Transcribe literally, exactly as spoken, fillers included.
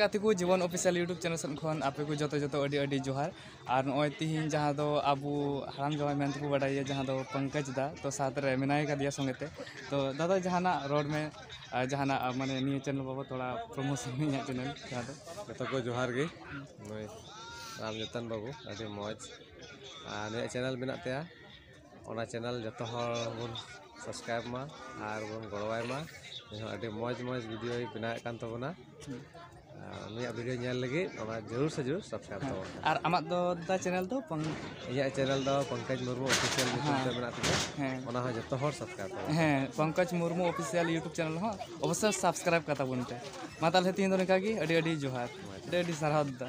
ᱜᱟᱛᱮ ᱠᱚ, ᱡᱤᱵᱚᱱ ᱚᱯᱷᱤᱥᱤᱭᱟᱞ YouTube ᱪᱮᱱᱮᱞ ᱥᱮᱫ ᱠᱷᱚᱱ ᱟᱯᱮ ᱠᱚ ᱡᱚᱛᱚ ᱡᱚᱛᱚ ᱟᱹᱰᱤ ᱟᱹᱰᱤ ᱡᱚᱦᱟᱨ᱾ ᱟᱨ ᱱᱚᱜᱼᱚᱭ ᱛᱤᱦᱤᱧ ᱡᱟᱦᱟᱸ ᱫᱚ ᱟᱵᱚ ᱦᱟᱲᱟᱢ ᱡᱟᱶᱟᱭ ᱢᱮᱱ ᱛᱮᱵᱚ ᱵᱟᱰᱟᱭᱮᱭᱟ, ᱡᱟᱦᱟᱸ ᱫᱚ ᱯᱚᱝᱠᱚᱡᱽ ᱫᱟ, ᱛᱚ ᱥᱟᱶᱛᱮ ᱨᱮ ᱢᱮᱱᱟᱭ ᱠᱟᱫᱮᱭᱟ ᱥᱚᱸᱜᱮ ᱛᱮ᱾ ᱛᱚ ᱫᱟᱫᱟ, ᱡᱟᱦᱟᱱᱟᱜ ᱨᱚᱲ ᱢᱮ, ᱟᱨ ᱡᱟᱦᱟᱱᱟᱜ, ᱟᱨ ᱢᱟᱱᱮ ᱱᱤᱭᱟᱹ ᱪᱮᱱᱮᱞ ᱵᱟᱵᱚᱫ ᱛᱷᱚᱲᱟ ᱯᱨᱳᱢᱳᱥᱚᱱ ᱢᱮ ᱤᱧᱟᱹᱜ ᱪᱮᱱᱮᱞ ᱡᱟᱦᱟᱸ ᱫᱚ᱾ ᱡᱚᱛᱚ ᱠᱚ ᱡᱚᱦᱟᱨ ᱜᱮ᱾ ᱱᱩᱭ ᱨᱟᱢ ᱡᱚᱛᱚᱱ ᱵᱟᱹᱵᱩ ᱟᱹᱰᱤ ᱢᱚᱡᱽ, ᱟᱨ ᱱᱩᱭᱟᱜ ᱪᱮᱱᱮᱞ ᱢᱮᱱᱟᱜ ᱛᱟᱭᱟ, ᱚᱱᱟ ᱪᱮᱱᱮᱞ ᱡᱚᱛᱚ ᱦᱚᱲ ᱵᱚᱱ ᱥᱟᱵᱥᱠᱨᱟᱭᱤᱵ ᱢᱟ ᱟᱨ ᱵᱚᱱ ᱜᱚᱲᱚᱣᱟᱭ ᱢᱟ᱾ ᱩᱱᱤ ᱦᱚᱸ ᱟᱹᱰᱤ ᱢᱚᱡᱽ ᱢᱚᱡᱽ ᱵᱷᱤᱰᱤᱭᱳᱭ ᱵᱮᱱᱟᱣᱮᱫ ᱠᱟᱱ ᱛᱟᱵᱚᱱᱟ᱾ ᱟᱨ ᱩᱱᱤᱭᱟᱜ ᱵᱷᱤᱰᱤᱭᱳ ᱧᱮᱞ ᱞᱟᱹᱜᱤᱫ ᱚᱱᱟ ᱡᱟᱹᱨᱩᱲ ᱥᱮ ᱡᱟᱹᱨᱩᱲ ᱥᱟᱵᱥᱠᱨᱟᱭᱤᱵ ᱛᱟᱵᱚᱱ ᱯᱮ᱾ ᱟᱨ ᱟᱢᱟᱜ ᱫᱚ ᱫᱟ ᱪᱮᱱᱮᱞ ᱫᱚ ᱯᱚᱝ- ᱤᱧᱟᱹᱜ ᱪᱮᱱᱮᱞ ᱫᱚ ᱯᱚᱝᱠᱚᱡᱽ ᱢᱩᱨᱢᱩ ᱚᱯᱷᱤᱥᱤᱭᱟᱞ ᱧᱩᱛᱩᱢ ᱛᱮ ᱦᱮᱸ᱾ ᱢᱮᱱᱟᱜ ᱛᱤᱧᱟ᱾ ᱦᱮᱸ᱾ ᱚᱱᱟ ᱦᱚᱸ ᱡᱚᱛᱚ ᱦᱚᱲ ᱥᱟᱵᱥᱠᱨᱟᱭᱤᱵ ᱛᱟᱵᱚᱱ ᱯᱮ᱾ ᱦᱮᱸ, Pankaj Murmu official YouTube channel ᱦᱚᱸ ᱚᱵᱚᱥᱥᱳᱭ ᱥᱟᱵᱥᱠᱨᱟᱭᱤᱵ ᱠᱟᱛᱟ ᱵᱚᱱ ᱯᱮ᱾ ᱢᱟ ᱛᱟᱦᱚᱞᱮ ᱛᱤᱦᱤᱧ ᱫᱚ ᱱᱚᱝᱠᱟ ᱜᱮ, ᱟᱹᱰᱤ ᱟᱹᱰᱤ ᱡᱚᱦᱟᱨ, ᱟᱹᱰᱤ ᱟᱹᱰᱤ ᱥᱟᱨᱦᱟᱣ ᱫᱟ᱾